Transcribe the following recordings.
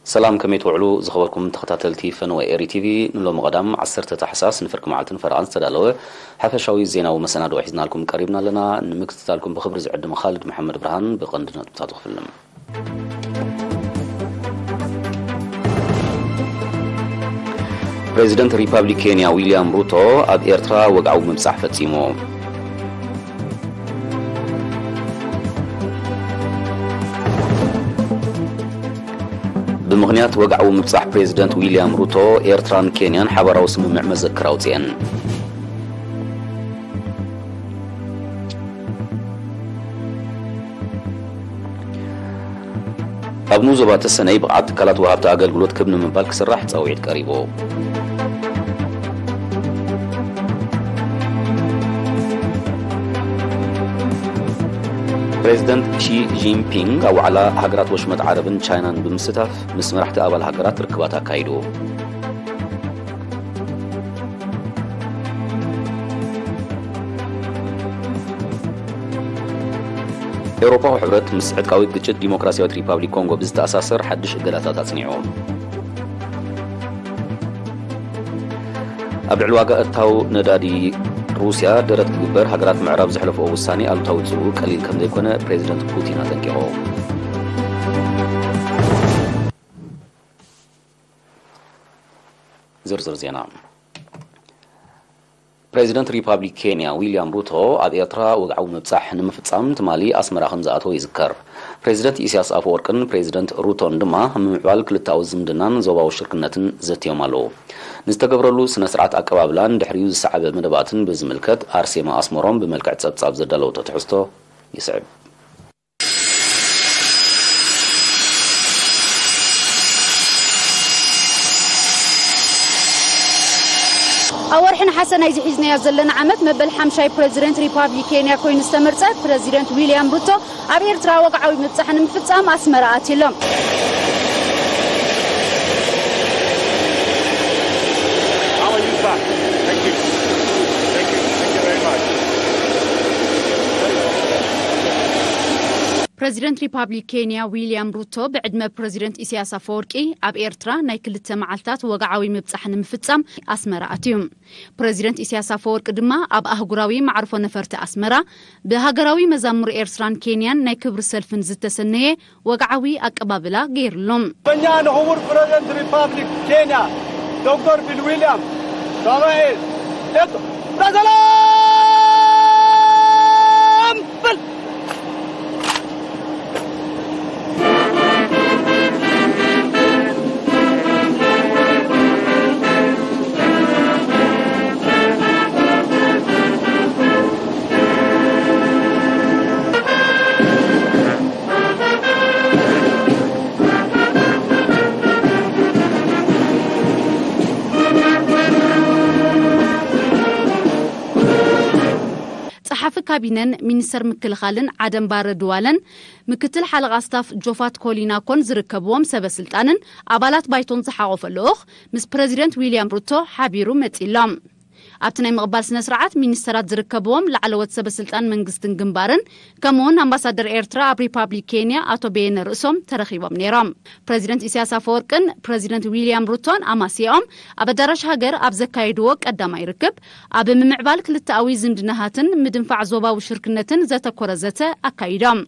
ሰላም፣ ከመይ ትውዕሉ ዝኸበርኩም ተኸታተልቲ ፈነወ ኤሪ ቲቪ? ንሎሚ ቀዳም ዓሰርተ ታሕሳስ ንፍርቂ መዓልትን ፈረቓን ዝተዳለወ ሓፈሻዊ ዜናዊ መሰናድኦ ሒዝናልኩም ቀሪብና ኣለና። ንምክትታልኩም ብኽብሪ ዝዕድም ኻልድ መሓመድ ብርሃን። ብቐንዲ ነጥብታቱ ክፍልም። ፕሬዚደንት ሪፓብሊክ ኬንያ ዊልያም ሩቶ ኣብ ኤርትራ ወግዓዊ ምብጻሕ ፈጺሙ። ብምኽንያት ወግዓዊ ምብጻሕ ፕሬዚደንት ዊልያም ሩቶ፣ ኤርትራን ኬንያን ሓባራዊ ስምምዕ መዘክር ኣውጺኤን። ኣብ ንኡስ ዞባ ተሰነይ ብቕዓት ትካላት ወሃብቲ ኣገልግሎት ክብ ንምባል ክስራሕ ጻውዒት ቀሪቡ። ፕሬዚደንት ሺ ጂንፒንግ ኣብ ዋዕላ ሃገራት ወሽመጥ ዓረብን ቻይናን ብምስታፍ ምስ መራሕቲ ኣባል ሃገራት ርክባት ኣካይዱ። ኤውሮፓዊ ሕብረት ምስ ዕጥቃዊ ግጭት ዲሞክራሲያዊት ሪፓብሊክ ኮንጎ ብዝተኣሳሰር ሓድሽ እገዳታት ኣጽኒዑ። ኣብ ልዕሊ ዋጋ እታው ነዳዲ ሩስያ ደረት ክግበር ሃገራት ምዕራብ ዘሕለፍኦ ውሳኔ ኣሉታዊ ውጽኡ ቀሊል ከም ዘይኮነ ፕሬዚደንት ፑቲን ኣጠንቂቑ። ዝርዝር ዜና። ፕሬዚደንት ሪፓብሊክ ኬንያ ዊልያም ሩቶ ኣብ ኤርትራ ወግዓዊ ምብጻሕ ንምፍጻም ትማሊ ኣስመራ ከም ዝኣተወ ይዝከር። ፕሬዚደንት ኢሳያስ ኣፈወርቅን ፕሬዚደንት ሩቶን ድማ ምምዕባል ክልተኣዊ ዝምድናን ዞባዊ ሽርክነትን ዘትዮም ኣለዉ። ንዝተገብረሉ ስነ ስርዓት ኣቀባብላን ድሕሪኡ ዝሰዓበ መደባትን ብዝምልከት ኣርሴማ ኣስመሮም ብመልክዕ ጸብጻብ ዘዳለወቶ ትሕዝቶ ይስዕብ። ኣብ ወርሒ ነሓሰ ናይዚ ሒዝናዮ ዘለና ዓመት መበል ሓምሻይ ፕረዚደንት ሪፓብሊክ ኬንያ ኮይኑ ዝተመርጸ ፕረዚደንት ዊልያም ሩቶ ኣብ ኤርትራ ወግዓዊ ምብጻሕ ንምፍጻም ኣስመራ ኣትዩ ኣሎ። Our youth back. Thank you. Thank you. Thank you very much. ፕረዚደንት ሪፓብሊክ ኬንያ ዊልያም ሩቶ ብዕድመ ፕረዚደንት ኢሳያስ ኣፈወርቂ ኣብ ኤርትራ ናይ ክልተ መዓልታት ወግዓዊ ምብጻሕ ንምፍጻም ኣስመራ ኣትዩ። ፕረዚደንት ኢሳያስ ኣፈወርቂ ድማ ኣብ ኣህጉራዊ መዕርፎ ነፈርቲ ኣስመራ ብሃገራዊ መዛሙር ኤርትራን ኬንያን ናይ ክብሪ ሰልፍን ዝተሰነየ ወግዓዊ ኣቀባብላ ገይርሎም። በኛ ንኽቡር ፕረዚደንት ሪፓብሊክ ኬንያ ዶክተር ቢል ዊልያም ራማኤል ኤቶ ሰላም በል። ጸሓፊ ካቢነን ሚኒስተር ምክልኻልን ዓደም ባረ ድዋለን ምክትል ሓለቓ ስታፍ ጆፋት ኮሊናኮን ዝርከብዎም ሰበ ስልጣንን ኣባላት ባይቶን ዝሓቖፈ ልኡኽ ምስ ፕረዚደንት ዊልያም ሩቶ ሓቢሩ መጺሎም። ኣብቲ ናይ ምቕባል ስነ ስርዓት ሚኒስተራት ዝርከብዎም ላዕለዎት ሰበ ስልጣን መንግስትን ግንባርን ከምኡውን ኣምባሳደር ኤርትራ ኣብ ሪፓብሊክ ኬንያ ኣቶ በየነ ርእሶም ተረኺቦም ነይሮም። ፕረዚደንት ኢሳያስ ኣፈወርቅን ፕረዚደንት ዊልያም ሩቶን ኣማስያኦም ኣብ ኣዳራሽ ሃገር ኣብ ዘካየድዎ ቀዳማይ ርክብ ኣብ ምምዕባል ክልተኣዊ ዝምድናታትን ምድንፋዕ ዞባዊ ሽርክነትን ዘተኮረ ዘተ ኣካይዶም።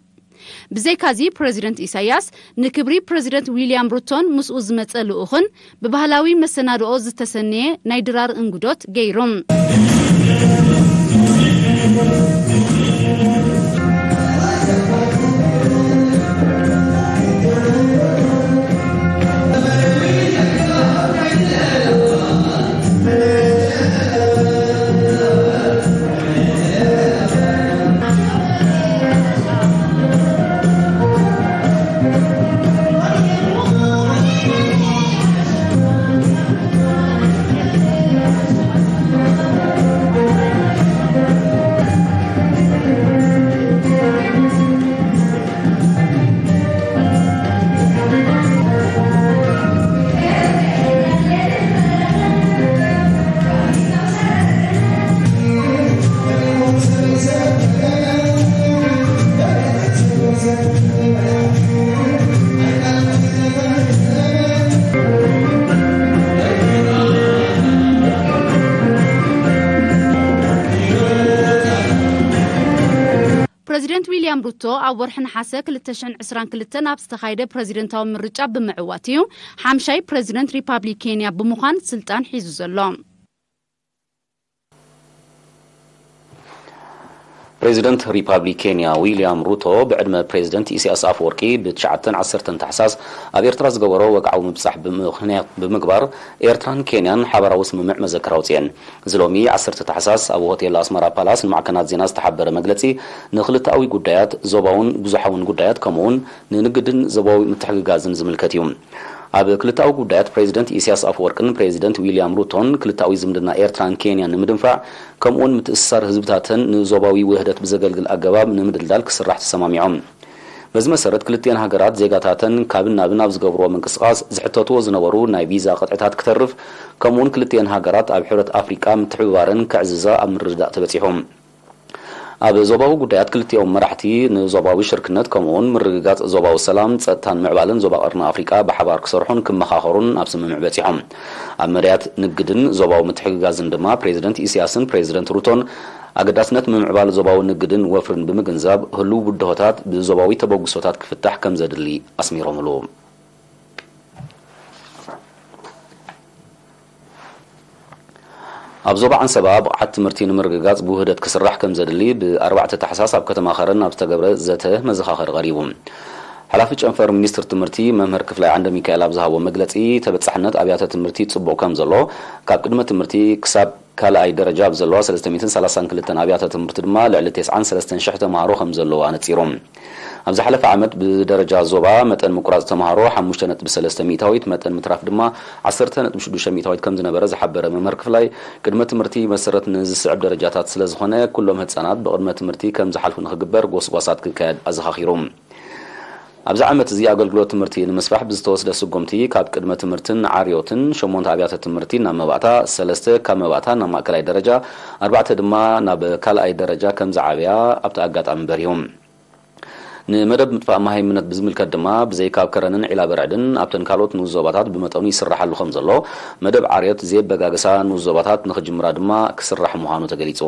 ብዘይካዚ ፕረዚደንት ኢሳያስ ንክብሪ ፕረዚደንት ዊልያም ሩቶን ምስኡ ዝመጸ ልኡኽን ብባህላዊ መሰናድኦ ዝተሰነየ ናይ ድራር እንግዶት ገይሩ። ሩቶ ኣብ ወርሒ ነሓሰ ክልተ ሽሕን ዕስራን ክልተን ኣብ ዝተኻየደ ፕረዚደንታዊ ምርጫ ብምዕዋት እዩ ሓምሻይ ፕረዚደንት ሪፓብሊክ ኬንያ ብምዃን ስልጣን ሒዙ ዘሎ። ፕሬዚደንት ሪፓብሊክ ኬንያ ዊልያም ሩቶ ብዕድመ ፕሬዚደንት ኢሳያስ ኣፈወርቂ ብትሽዓተን ዓሰርተን ታሕሳስ ኣብ ኤርትራ ዝገበሮ ወግዓዊ ምብጻሕ ብምኽንያት ብምግባር ኤርትራን ኬንያን ሓባራዊ ስምምዕ መዘክር ኣውጺኤን። እዚ ሎሚ ዓሰርተ ታሕሳስ ኣብ ሆቴል ኣስመራ ፓላስ ንማዕከናት ዜና ዝተሓበረ መግለጺ ንክልተኣዊ ጉዳያት፣ ዞባውን ብዙሓውን ጉዳያት ከምኡውን ንንግድን ዞባዊ ምትሕግጋዝን ዝምልከት እዩ። ኣብ ክልተኣዊ ጉዳያት ፕሬዚደንት ኢሳያስ ኣፈወርቅን ፕሬዚደንት ዊልያም ሩቶን ክልተኣዊ ዝምድና ኤርትራን ኬንያን ንምድንፋዕ ከምኡውን ምትእስሳር ህዝብታተን ንዞባዊ ውህደት ብዘገልግል ኣገባብ ንምድልዳል ክስራሕ ተሰማሚዖም። በዚ መሰረት ክልቲኤን ሃገራት ዜጋታተን ካብን ናብን ኣብ ዝገብርዎ ምንቅስቓስ ዝሕተትዎ ዝነበሩ ናይ ቪዛ ቅጥዕታት ክተርፍ ከምኡውን ክልቲኤን ሃገራት ኣብ ሕብረት ኣፍሪቃ ምትሕብባረን ከዕዝዛ ኣብ ምርድዳእ ተበጺሑ። ኣብ ዞባዊ ጉዳያት ክልቲኦም መራሕቲ ንዞባዊ ሽርክነት ከምኡውን ምርግጋጽ ዞባዊ ሰላም፣ ጸጥታን ምዕባለን ዞባ ቀርኒ ኣፍሪቃ ብሓባር ክሰርሑን ክመኻኸሩን ኣብ ስምምዕ በጺሖም። ኣብ መዳያት ንግድን ዞባዊ ምትሕግጋዝን ድማ ፕሬዚደንት ኢሳያስን ፕሬዚደንት ሩቶን ኣገዳስነት ምምዕባል ዞባዊ ንግድን ወፍርን ብምግንዛብ ህሉው ብድሆታት ብዞባዊ ተበግሶታት ክፍታሕ ከም ዘድሊ ኣስሚሮምሉ። ኣብ ዞባ ዓንሰባ ብቕዓት ትምህርቲ ንምርግጋጽ ብውህደት ክስራሕ ከም ዘድሊ ብ ኣርባዕተ ታሕሳስ ኣብ ከተማ ከረን ኣብ ዝተገብረ ዘተ መዘኻኸሪ ቀሪቡ። ሓላፊ ጨንፈር ሚኒስትር ትምህርቲ መምህር ክፍላይ ዓንደ ሚካኤል ኣብ ዝሃቦ መግለጺ ተበጻሕነት ኣብያተ ትምህርቲ ጽቡቕ ከም ዘሎ ካብ ቅድመ ትምህርቲ ክሳብ ካልኣይ ደረጃ ኣብ ዘለዋ ሰለስተ ሚእትን ሰላሳን ክልተን ኣብያተ ትምህርቲ ድማ ልዕሊ ተስዓን ሰለስተን ሽሕ ተምሃሮ ከም ዘለዉ ኣነጺሩ። ኣብ ዝሓለፈ ዓመት ብደረጃ ዞባ መጠን ምቁራጽ ተምሃሮ ሓሙሽተ ነጥቢ ሰለስተ ሚእታዊት፣ መጠን ምትራፍ ድማ ዓሰርተ ነጥቢ ሽዱሽተ ሚእታዊት ከም ዝነበረ ዝሓበረ መምህር ክፍላይ፣ ቅድመ ትምህርቲ መሰረት ንዝስዕብ ደረጃታት ስለ ዝኾነ ኩሎም ህጻናት ብቅድመ ትምህርቲ ከም ዝሓልፉ ንኽግበር ጎስጓሳት ክካየድ ኣዘኻኺሩ። ኣብዚ ዓመት እዚ ኣገልግሎት ትምህርቲ ንምስፋሕ ብዝተወስደ ስጉምቲ ካብ ቅድመ ትምህርትን ዓርዮትን ሸሞንተ ኣብያተ ትምህርቲ ናብ መባእታ፣ ሰለስተ ካብ መባእታ ናብ ማእከላይ ደረጃ፣ ኣርባዕተ ድማ ናብ ካልኣይ ደረጃ ከም ዝዓብያ ኣብቲ ኣጋጣሚ በሪሁ። ንመደብ ምጥፋእ መሃይምነት ብዝምልከት ድማ ብዘይካ ኣብ ከረንን ዒላ በርዕድን ኣብተን ካልኦት ንኡስ ዞባታት ብመጠኑ ይስራሓሉ ከም ዘሎ፣ መደብ ዓርዮት ዘየበጋግሳ ንኡስ ዞባታት ንኽጅምራ ድማ ክስራሕ ምዃኑ ተገሊጹ።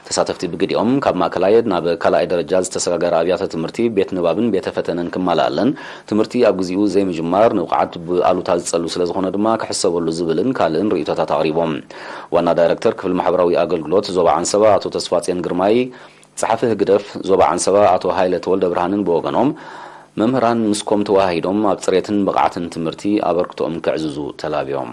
ተሳተፍቲ ብግዲኦም ካብ ማእከላይ ናብ ካልኣይ ደረጃ ዝተሰጋገረ ኣብያተ ትምህርቲ ቤት ንባብን ቤተ ፈተነን ክማልኣለን፣ ትምህርቲ ኣብ ግዚኡ ዘይምጅማር ንብቕዓት ብኣሉታ ዝጸሉ ስለ ዝኾነ ድማ ክሕሰበሉ ዝብልን ካልእን ርእይቶታት ኣቕሪቦም። ዋና ዳይረክተር ክፍሊ ማሕበራዊ ኣገልግሎት ዞባ ዓንሰባ ኣቶ ተስፋጽዮን ግርማይ፣ ጸሓፊ ህግደፍ ዞባ ዓንሰባ ኣቶ ሃይለ ተወልደ ብርሃንን ብወገኖም፣ መምህራን ምስኮም ተወሃሂዶም ኣብ ጽሬትን ብቕዓትን ትምህርቲ ኣበርክቶኦም ከዕዝዙ ተላብዮም።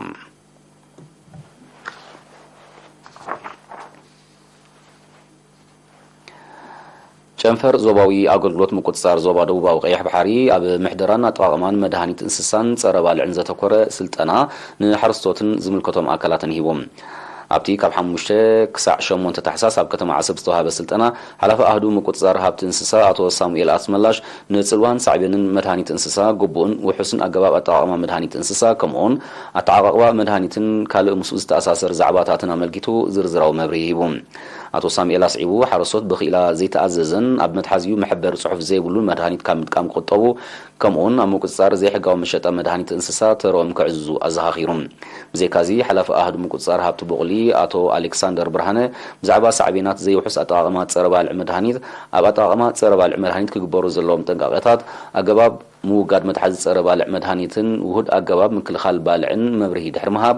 ጨንፈር ዞባዊ ኣገልግሎት ምቁጽጻር ዞባ ደቡባዊ ቀይሕ ባሕሪ ኣብ ምሕደራን ኣጠቓቕማን መድሃኒት እንስሳን ጸረ ባልዕን ዘተኮረ ስልጠና ንሓረስቶትን ዝምልከቶም ኣካላትን ሂቡ። ኣብቲ ካብ ሓሙሽተ ክሳዕ ሸሞንተ ታሕሳስ ኣብ ከተማ ዓሰብ ዝተዋህበ ስልጠና ሓላፊ ኣህዱ ምቁጽጻር ሃብቲ እንስሳ ኣቶ ሳሙኤል ኣስመላሽ ንጽልዋን ሳዕቤንን መድሃኒት እንስሳ፣ ግቡእን ውሑስን ኣገባብ ኣጠቓቕማ መድሃኒት እንስሳ ከምኡውን ኣተዓቓቕባ መድሃኒትን ካልእ ምስኡ ዝተኣሳሰር ዛዕባታትን ኣመልኪቱ ዝርዝራዊ መብርሂ ሂቡ። ኣቶ ሳሙኤል ኣስዒቡ፣ ሓረስቶት ብኽኢላ ዘይተኣዘዘን ኣብ መትሓዚኡ መሐበሪ ጽሑፍ ዘይብሉን መድሃኒት ካብ ምጥቃም ክቑጠቡ፣ ከምኡውን ኣብ ምቁጽጻር ዘይሕጋዊ መሸጣ መድሃኒት እንስሳ ተረኦም ከዕዝዙ ኣዘኻኺሩ። ብዘይካዚ፣ ሓላፊ ኣሃዱ ምቁጽጻር ሃብቲ ቡቕሊ ኣቶ ኣሌክሳንደር ብርሃነ ብዛዕባ ሳዕቤናት ዘይውሑስ ኣጠቓቕማ ጸረ ባልዕ መድሃኒት፣ ኣብ ኣጠቓቕማ ጸረ ባልዕ መድሃኒት ክግበሩ ዘለዎም ጥንቃቄታት፣ ኣገባብ ምውጋድ መትሓዚ ጸረ ባልዕ መድሃኒትን ውሁድ ኣገባብ ምክልኻል ባልዕን መብርሂ ድሕሪ ምሃብ፣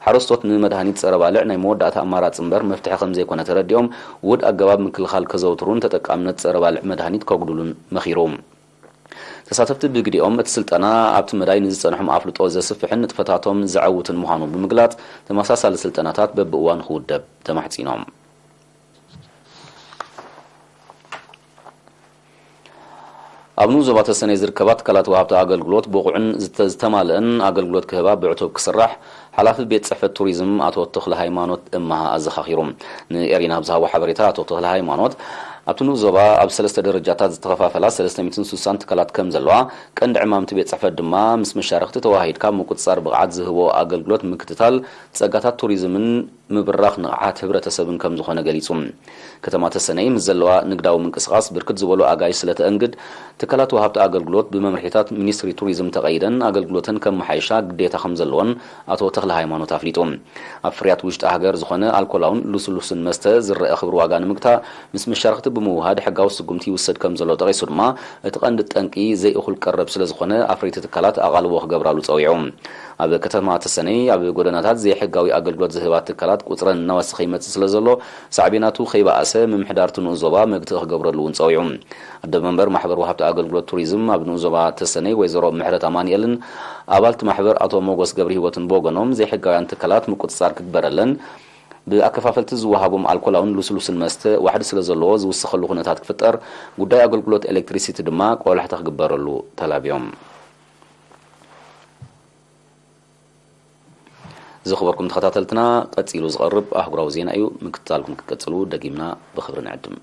ሓረስቶት ንመድሃኒት ጸረ ባልዕ ናይ መወዳእታ ኣማራጺ እምበር መፍትሒ ከም ዘይኮነ ተረዲኦም፣ ውሁድ ኣገባብ ምክልኻል ከዘውትሩን ተጠቃምነት ጸረ ባልዕ መድሃኒት ከጉድሉን መኺሩ። ተሳተፍቲ ብግዲኦም፣ እቲ ስልጠና ኣብቲ መዳይ ንዝጸንሖም ኣፍልጦ ዘስፍሕን ንጥፈታቶም ዘዐውትን ምዃኑ ብምግላጽ፣ ተመሳሳሊ ስልጠናታት በብእዋኑ ክውደብ ተማሕጺኖም። ኣብ ንኡስ ዞባ ተሰነይ ዝርከባ ትካላት ወሃብቲ ኣገልግሎት ብቑዕን ዝተ-፣ ዝተማልአን ኣገልግሎት ክህባ ብዕቱብ ክስራሕ ሓላፊ ቤት ጽሕፈት ቱሪዝም ኣቶ ተኽለ ሃይማኖት እምሃ ኣዘኻኺሩ። ንኤሪና ኣብ ዝሃቦ ሓበሬታ ኣቶ ተኽለ ሃይማኖት፣ ኣብቲ ንኡስ ዞባ ኣብ ሰለስተ ደረጃታት ዝተኸፋፈላ ሰለስተ ሚእትን ስሳን ትካላት ከም ዘለዋ፣ ቀንዲ ዕማምቲ ቤት ጽሕፈት ድማ ምስ መሻርኽቲ ተወሃሂድካ ምቁጽጻር ብቕዓት ዝህቦ ኣገልግሎት ምክትታል፣ ጸጋታት ቱሪዝምን ምብራኽ ንቕሓት ህብረተሰብን ከም ዝኾነ ገሊጹ። ከተማ ተሰነይ ምስ ዘለዋ ንግዳዊ ምንቅስቓስ ብርክት ዝበሉ ኣጋይሽ ስለ ተእንግድ፣ ትካላት ወሃብቲ ኣገልግሎት ብመምርሒታት ሚኒስትሪ ቱሪዝም ተቐይደን ኣገልግሎተን ከመሓይሻ ግዴታ ከም ዘለወን ኣቶ ተኽለ ሃይማኖት ኣፍሊጡ። ኣብ ፍርያት ውሽጢ ሃገር ዝኾነ ኣልኮላውን ልስሉስን መስተ ዝረአ ክብሪ ዋጋ ንምግታእ፣ ምስ መሻርኽቲ ብምውሃድ ሕጋዊ ስጉምቲ ይውሰድ ከም ዘሎ ጠቒሱ ድማ፣ እቲ ቀንዲ ጠንቂ ዘይእኹል ቀረብ ስለ ዝኾነ ኣፍረይቲ ትካላት ኣቓልቦ ክገብራሉ ጸዊዑ። ኣብ ከተማ ተሰነይ ኣብ ጎደናታት ዘይሕጋዊ ኣገልግሎት ዝህባ ትካላት ቁጽረን እናወሰኸ ይመጽእ ስለ ዘሎ፣ ሳዕቤናቱ ከይበኣሰ ምምሕዳር እቲ ንኡስ ዞባ መግትኢ ክገብረሉ እውን ጸዊዑ። ኣደ መንበር ማሕበር ወሃብቲ ኣገልግሎት ቱሪዝም ኣብ ንኡስ ዞባ ተሰነይ ወይዘሮ ምሕረት ኣማንኤልን ኣባልቲ ማሕበር ኣቶ ሞጎስ ገብረ ህይወትን ብወገኖም ዘይሕጋውያን ትካላት ምቁጽጻር ክግበረለን፣ ብኣከፋፈልቲ ዝወሃቦም ኣልኮላውን ልስሉስን መስተ ዋሕዲ ስለ ዘለዎ ዝውሰኸሉ ኩነታት ክፍጠር፣ ጉዳይ ኣገልግሎት ኤሌክትሪሲቲ ድማ ቆላሕታ ክግበረሉ ተላብዮም። ዝኽበርኩም ተኸታተልትና፣ ቀጺሉ ዝቐርብ ኣህጉራዊ ዜና እዩ። ምክትታልኩም ክትቀጽሉ ደጊምና ብኽብሪ ንዕድም።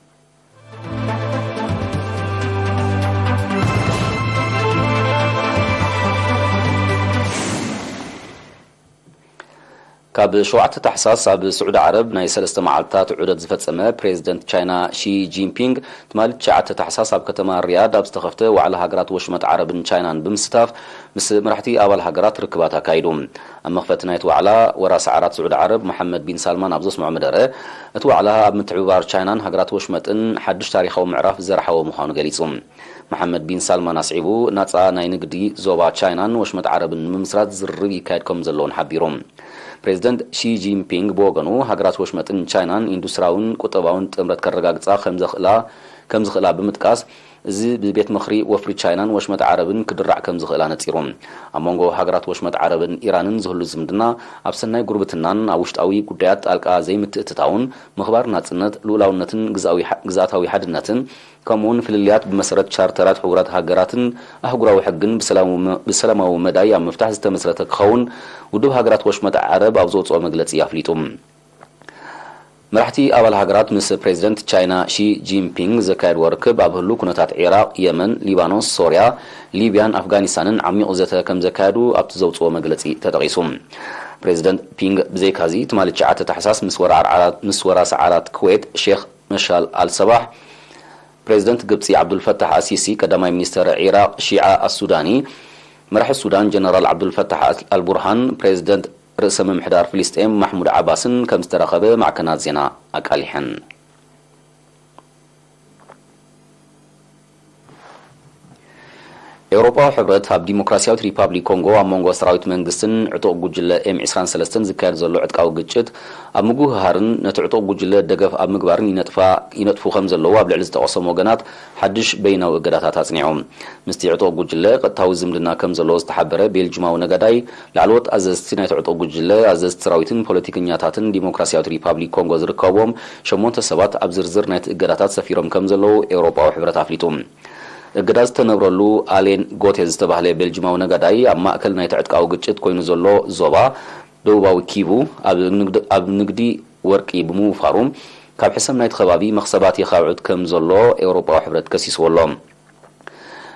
ካብ ሸውዓተ ታሕሳስ ኣብ ስዑዲ ዓረብ ናይ ሰለስተ መዓልታት ዑደት ዝፈጸመ ፕሬዚደንት ቻይና ሺ ጂንፒንግ፣ ትማሊ ትሽዓተ ታሕሳስ ኣብ ከተማ ሪያድ ኣብ ዝተኸፍተ ዋዕላ ሃገራት ወሽመጥ ዓረብን ቻይናን ብምስታፍ፣ ምስ መራሕቲ ኣባል ሃገራት ርክባት ኣካይዱ። ኣብ መኽፈቲ ናይቲ ዋዕላ፣ ወራሲ ዓራት ስዑዲ ዓረብ መሓመድ ቢን ሳልማን ኣብ ዘስምዖ መደረ፣ እቲ ዋዕላ ኣብ ምትሕብባር ቻይናን ሃገራት ወሽመጥን ሓድሽ ታሪኻዊ ምዕራፍ ዘርሓወ ምዃኑ ገሊጹ። መሓመድ ቢን ሳልማን ኣስዒቡ፣ ናጻ ናይ ንግዲ ዞባ ቻይናን ወሽመጥ ዓረብን ንምምስራት ዝርርብ ይካየድ ከም ዘለውን ሓቢሩ። ፕሬዚደንት ሺ ጂንፒንግ ብወገኑ፣ ሃገራት ወሽመጥን ቻይናን ኢንዱስትራውን ቁጠባውን ጥምረት ከረጋግጻ ከም ዘኽእላ፣ ከም ዝኽእላ ብምጥቃስ፣ እዚ ብቤት ምኽሪ ወፍሪ ቻይናን ወሽመጥ ዓረብን ክድራዕ ከም ዝኽእል ኣነጺሩ። ኣብ መንጎ ሃገራት ወሽመጥ ዓረብን ኢራንን ዝህሉ ዝምድና፣ ኣብ ሰናይ ጉርብትናን ኣብ ውሽጣዊ ጉዳያት ጣልቃ ዘይምትእትታውን፣ ምኽባር ናጽነት፣ ልኡላውነትን ግዛዊ-፣ ግዝኣታዊ ሓድነትን፣ ከምኡውን ፍልልያት ብመሰረት ቻርተራት ሕቡራት ሃገራትን ኣህጉራዊ ሕግን ብሰላሙ-፣ ብሰላማዊ መዳይ ኣብ ምፍታሕ ዝተመስረተ ክኸውን ውድብ ሃገራት ወሽመጥ ዓረብ ኣብ ዘውጽኦ መግለጺ ኣፍሊጡ። መራሕቲ ኣባል ሃገራት ምስ ፕሬዚደንት ቻይና ሺ ጂንፒንግ ዘካየድዎ ርክብ ኣብ ህሉው ኩነታት ዒራቕ፣ የመን፣ ሊባኖስ፣ ሶርያ፣ ሊብያን ኣፍጋኒስታንን ዓሚቕ ዘተ ከም ዘካየዱ ኣብቲ ዘውጽኦ መግለጺ ተጠቒሱ። ፕሬዚደንት ፒንግ ብዘይካዚ ትማሊ ትሽዓተ ታሕሳስ ምስ ወራር ዓራት-፣ ምስ ወራሲ ዓራት ኩዌት ሼኽ መሻል ኣልሰባሕ፣ ፕሬዚደንት ግብጺ ዓብዱልፈታሕ ኣሲሲ፣ ቀዳማይ ሚኒስተር ዒራቕ ሺዓ ኣሱዳኒ፣ መራሒ ሱዳን ጀነራል ዓብዱልፈታሕ ኣልቡርሃን፣ ፕሬዚደንት ርእሰ ምምሕዳር ፍልስጤም ማሕሙድ ዓባስን ከም ዝተራኸበ ማዕከናት ዜና ኣቃሊሐን። ኤውሮጳዊ ሕብረት ኣብ ዲሞክራሲያዊት ሪፓብሊክ ኮንጎ ኣብ መንጎ ሰራዊት መንግስትን ዕጡቕ ጉጅለ ኤም ዕስራን ሰለስተን ዝካየድ ዘሎ ዕጥቃዊ ግጭት ኣብ ምጉህሃርን ነቲ ዕጡቕ ጉጅለ ደገፍ ኣብ ምግባርን ይነጥፋ-፣ ይነጥፉ ከም ዘለዉ ኣብ ልዕሊ ዝጠቐሶም ወገናት ሓድሽ በይናዊ እገዳታት ኣጽኒዑ። ምስቲ ዕጡቕ ጉጅለ ቀጥታዊ ዝምድና ከም ዘለዎ ዝተሓበረ ቤልጅማዊ ነጋዳይ፣ ላዕለዎት ኣዘዝቲ ናይቲ ዕጡቕ ጉጅለ፣ ኣዘዝቲ ሰራዊትን ፖለቲከኛታትን ዲሞክራሲያዊት ሪፓብሊክ ኮንጎ ዝርከብዎም ሸሞንተ ሰባት ኣብ ዝርዝር ናይቲ እገዳታት ሰፊሮም ከም ዘለዉ ኤውሮጳዊ ሕብረት ኣፍሊጡ። እገዳ ዝተነብረሉ ኣሌን ጎቴ ዝተባህለ ቤልጅማዊ ነጋዳይ፣ ኣብ ማእከል ናይቲ ዕጥቃዊ ግጭት ኮይኑ ዘሎ ዞባ ደቡባዊ ኪቡ፣ ኣብ ንግድ-፣ ኣብ ንግዲ ወርቂ ብምውፋሩ፣ ካብ ሕሰም ናይቲ ከባቢ መኽሰባት የኻብዕት ከም ዘሎ ኤውሮጳዊ ሕብረት ከሲስዎ ኣሎ።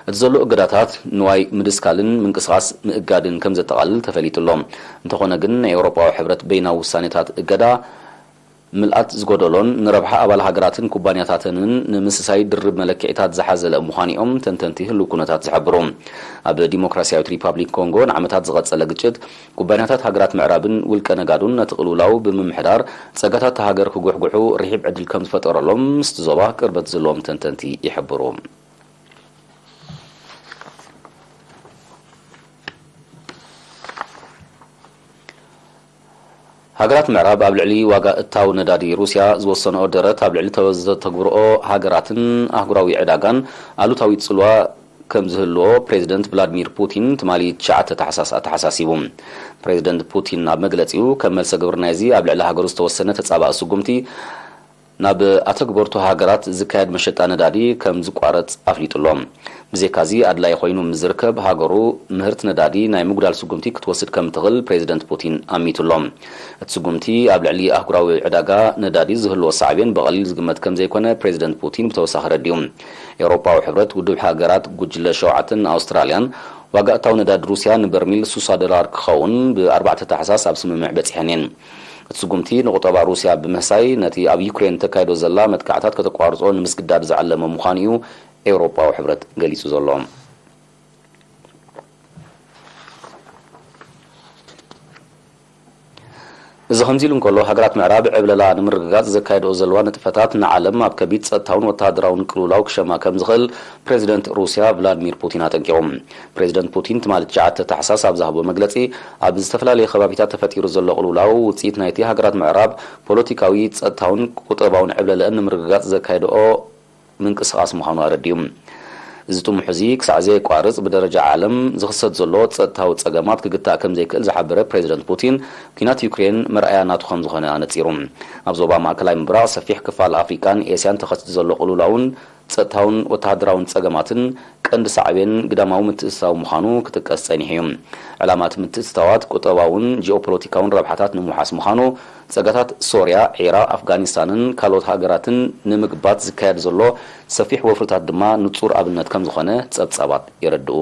እቲ ዘሎ እገዳታት ንዋይ ምድስካልን ምንቅስቓስ ምእጋድን ከም ዘጠቓልል ተፈሊጡ ኣሎ። እንተኾነ ግን፣ ናይ ኤውሮጳዊ ሕብረት በይናዊ ውሳኔታት እገዳ ምልኣት ዝጎደሎን ንረብሓ ኣባል ሃገራትን ኩባንያታተንን ንምስሳይ ድርብ መለክዒታት ዝሓዘለ ምዃኑ እዮም ተንተንቲ ህሉው ኩነታት ዝሕብሩ። ኣብ ዲሞክራሲያዊት ሪፓብሊክ ኮንጎ ንዓመታት ዝቐጸለ ግጭት፣ ኩባንያታት ሃገራት ምዕራብን ውልቀ ነጋዱን ነቲ ቅልውላው ብምምሕዳር፣ ጸጋታት እታ ሃገር ክጉሕጉሑ ርሒብ ዕድል ከም ዝፈጠረሎም ምስቲ ዞባ ቅርበት ዘለዎም ተንተንቲ ይሕብሩ። ሃገራት ምዕራብ ኣብ ልዕሊ ዋጋ እታው ነዳዲ ሩስያ ዝወሰንኦ ደረት ኣብ ልዕሊ ተወ-፣ ዘተግብርኦ ሃገራትን ኣህጉራዊ ዕዳጋን ኣሉታዊ ጽልዋ ከም ዝህልዎ ፕሬዚደንት ቭላድሚር ፑቲን ትማሊ ትሽዓተ ታሕሳስ ኣተሓሳሲቡ። ፕሬዚደንት ፑቲን ኣብ መግለጺኡ፣ ከም መልሰ ግብሪ ናይዚ ኣብ ልዕሊ ሃገሩ ዝተወሰነ ተጻባኢ ስጉምቲ፣ ናብ ኣተግበርቱ ሃገራት ዝካየድ መሸጣ ነዳዲ ከም ዝቋረጽ ኣፍሊጡ ኣሎ። ብዘይካዚ፣ ኣድላዪ ኮይኑ ምስ ዝርከብ፣ ሃገሩ ምህርቲ ነዳዲ ናይ ምጉዳል ስጉምቲ ክትወስድ ከም ትኽእል ፕሬዚደንት ፑቲን ኣሚቱ ኣሎ። እቲ ስጉምቲ ኣብ ልዕሊ ኣህጉራዊ ዕዳጋ ነዳዲ ዝህልዎ ሳዕቤን ብቐሊል ዝግመት ከም ዘይኮነ ፕሬዚደንት ፑቲን ብተወሳኺ ኣረዲኡ። ኤውሮጳዊ ሕብረት፣ ውድብ ሃገራት ጉጅለ ሸውዓተን ኣውስትራልያን ዋጋ እታው ነዳዲ ሩስያ ንበርሚል ስሳ ዶላር ክኸውን ብ ኣርባዕተ ታሕሳስ ኣብ ስምምዕ በጺሐን እየን። እቲ ስጉምቲ ንቁጠባ ሩስያ ብምህሳይ ነቲ ኣብ ዩክሬን ተካይዶ ዘላ መጥቃዕታት ከተቋርጾ ንምስግዳድ ዝዓለመ ምዃኑ እዩ ኤውሮጳዊ ሕብረት ገሊጹ ዘሎ። እዚ ከምዚ ኢሉ እንከሎ፣ ሃገራት ምዕራብ ዕብለላ ንምርግጋጽ ዘካየድኦ ዘለዋ ንጥፈታት ንዓለም ኣብ ከቢድ ጸጥታውን ወተሃደራውን ቅልውላው ክሸማ ከም ዝኽእል ፕሬዚደንት ሩስያ ቭላድሚር ፑቲን ኣጠንቂቑ። ፕሬዚደንት ፑቲን ትማሊ ትሽዓተ ታሕሳስ ኣብ ዝሃቦ መግለጺ፣ ኣብ ዝተፈላለየ ከባቢታት ተፈጢሩ ዘሎ ቅልውላው ውጽኢት ናይቲ ሃገራት ምዕራብ ፖለቲካዊ፣ ጸጥታውን ቁጠባውን ዕብለለአን ንምርግጋጽ ዘካየድኦ ምንቅስቓስ ምዃኑ ኣረዲኡ። እዚ ጥሙሕ እዚ ክሳዕ ዘየቋርጽ ብደረጃ ዓለም ዝኽሰት ዘሎ ጸጥታዊ ጸገማት ክግታእ ከም ዘይክእል ዝሓበረ ፕሬዚደንት ፑቲን፣ ኲናት ዩክሬን መርኣያ ናቱ ከም ዝኾነ ኣነጺሩ። ኣብ ዞባ ማእከላይ ምብራቕ፣ ሰፊሕ ክፋል ኣፍሪቃን ኤስያን ተኸሲቱ ዘሎ ቅልውላውን ጸጥታውን ወተሃደራውን ጸገማትን ቀንዲ ሳዕቤን ግዳማዊ ምትእትታው ምዃኑ ክጥቀስ ጸኒሑ እዩ። ዕላማ እቲ ምትእትታዋት ቁጠባውን ጂኦፖለቲካውን ረብሓታት ንምውሓስ ምዃኑ፣ ጸጋታት ሶርያ፣ ዒራቕ፣ ኣፍጋኒስታንን ካልኦት ሃገራትን ንምግባት ዝካየድ ዘሎ ሰፊሕ ወፍርታት ድማ ንጹር ኣብነት ከም ዝኾነ ጸብጻባት የረድኡ።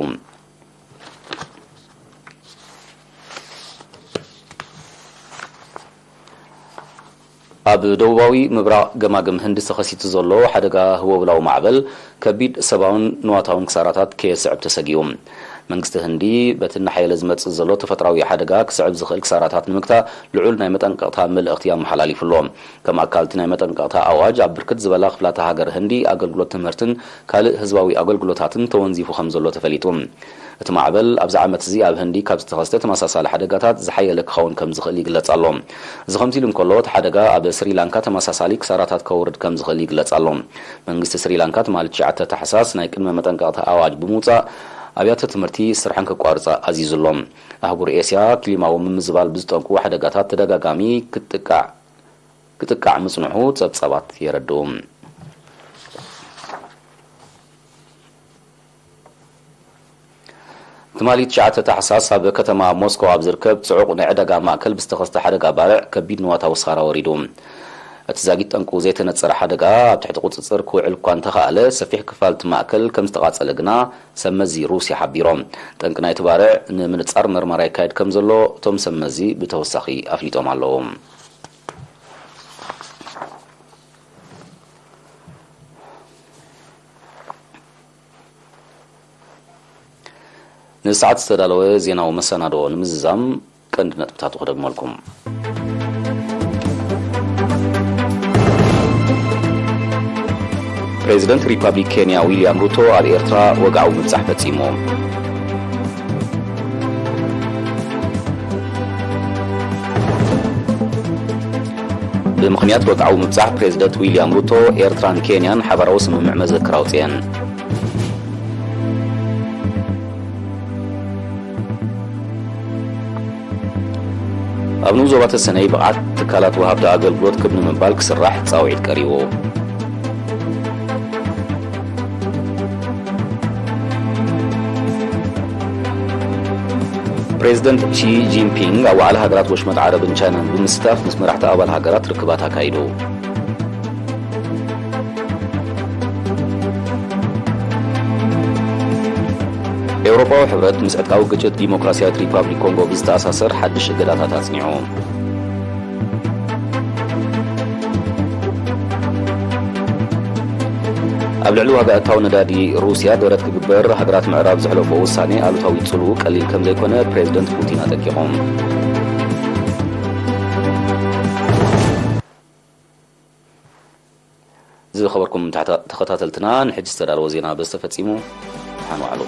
ኣብ ደቡባዊ ምብራቕ ገማግም ህንዲ ተኸሲቱ ዘሎ ሓደጋ ህቦብላዊ ማዕበል ከቢድ ሰብኣውን ንዋታውን ክሳራታት ከየስዕብ ተሰጊኡ። መንግስቲ ህንዲ በቲ እናሓየለ ዝመጽእ ዘሎ ተፈጥራዊ ሓደጋ ክስዕብ ዝኽእል ክሳራታት ንምግታእ ልዑል ናይ መጠንቀቕታ መልእኽቲ ኣመሓላሊፉ ኣሎ። ከም ኣካል እቲ ናይ መጠንቀቕታ ኣዋጅ ኣብ ብርክት ዝበላ ክፍላተ ሃገር ህንዲ ኣገልግሎት ትምህርትን ካልእ ህዝባዊ ኣገልግሎታትን ተወንዚፉ ከም ዘሎ ተፈሊጡ። እቲ ማዕበል ኣብዚ ዓመት እዚ ኣብ ህንዲ ካብ ዝተኸስተ ተመሳሳሊ ሓደጋታት ዝሓየለ ክኸውን ከም ዝኽእል ይግለጽ ኣሎ። እዚ ከምዚ ኢሉ እንከሎ፣ እቲ ሓደጋ ኣብ ስሪላንካ ተመሳሳሊ ክሳራታት ከውርድ ከም ዝኽእል ይግለጽ ኣሎ። መንግስቲ ስሪላንካ ትማሊ ትሽዓተ ታሕሳስ ናይ ቅድመ መጠንቀቕታ ኣዋጅ ብምውጻእ፣ ኣብያተ ትምህርቲ ስርሐን ከቋርጻ ኣዚዙ ኣሎ። ኣህጉር ኤስያ ክሊማዊ ምምዝባል ብዝጠንቁ ሓደጋታት ተደጋጋሚ ክትጥቃዕ፣ ክጥቃዕ ምጽንሑ ጸብጻባት የረድኡ። ትማሊ ትሽዓተ ታሕሳስ ኣብ ከተማ ሞስኮ ኣብ ዝርከብ ጽዑቕ ናይ ዕዳጋ ማእከል ብዝተኸስተ ሓደጋ ባርዕ ከቢድ ንዋታዊ ስኻራ ወሪዱ። እቲ ዛጊት ጠንቁ ዘይተነጸረ ሓደጋ ኣብ ትሕቲ ቁጽጽር ክውዕል እኳ እንተኸኣለ፣ ሰፊሕ ክፋል እቲ ማእከል ከም ዝተቓጸለ ግና ሰብ መዚ ሩስያ ሓቢሮም። ጠንቂ ናይቲ ባርዕ ንምንጻር መርመራ ይካየድ ከም ዘሎ እቶም ሰብ መዚ ብተወሳኺ ኣፍሊጦም ኣለዉ። ንሰዓት ዝተዳለወ ዜናዊ መሰናድኦ ንምዝዛም ቀንዲ ነጥብታቱ ክደግመልኩም። ፕሬዚደንት ሪፐብሊክ ኬንያ ዊልያም ሩቶ ኣብ ኤርትራ ወግዓዊ ምብጻሕ ፈጺሙ። ብምኽንያት ወግዓዊ ምብጻሕ ፕሬዚደንት ዊልያም ሩቶ፣ ኤርትራን ኬንያን ሓባራዊ ስምምዕ መዘክር ኣውጺኤን። ኣብ ንኡስ ዞባ ተሰነይ ብቕዓት ትካላት ወሃብቲ ኣገልግሎት ክብ ንምባል ክስራሕ ጻውዒት ቀሪቡ። ፕሬዚደንት ሺ ጂንፒንግ ኣብ ዋዕላ ሃገራት ወሽመጥ ዓረብን ቻይናን ብምስታፍ ምስ መራሕቲ ኣባል ሃገራት ርክባት ኣካይዱ። ኤውሮጳዊ ሕብረት ምስ ዕጥቃዊ ግጭት ዲሞክራሲያዊት ሪፓብሊክ ኮንጎ ብዝተኣሳሰር ሓድሽ እገዳታት ኣጽኒዑ። ኣብ ልዕሊ ዋጋ እታው ነዳዲ ሩስያ ደረት ክግበር ሃገራት ምዕራብ ዘሕለፎ ውሳኔ ኣሉታዊ ጽልኡ ቀሊል ከም ዘይኮነ ፕሬዚደንት ፑቲን ኣጠንቂቖም። ዝኸበርኩም ተኸታተልትና፣ ንሕጂ ዝተዳለወ ዜና በዚ ተፈጺሙ። ደሓን ዋዕሉ።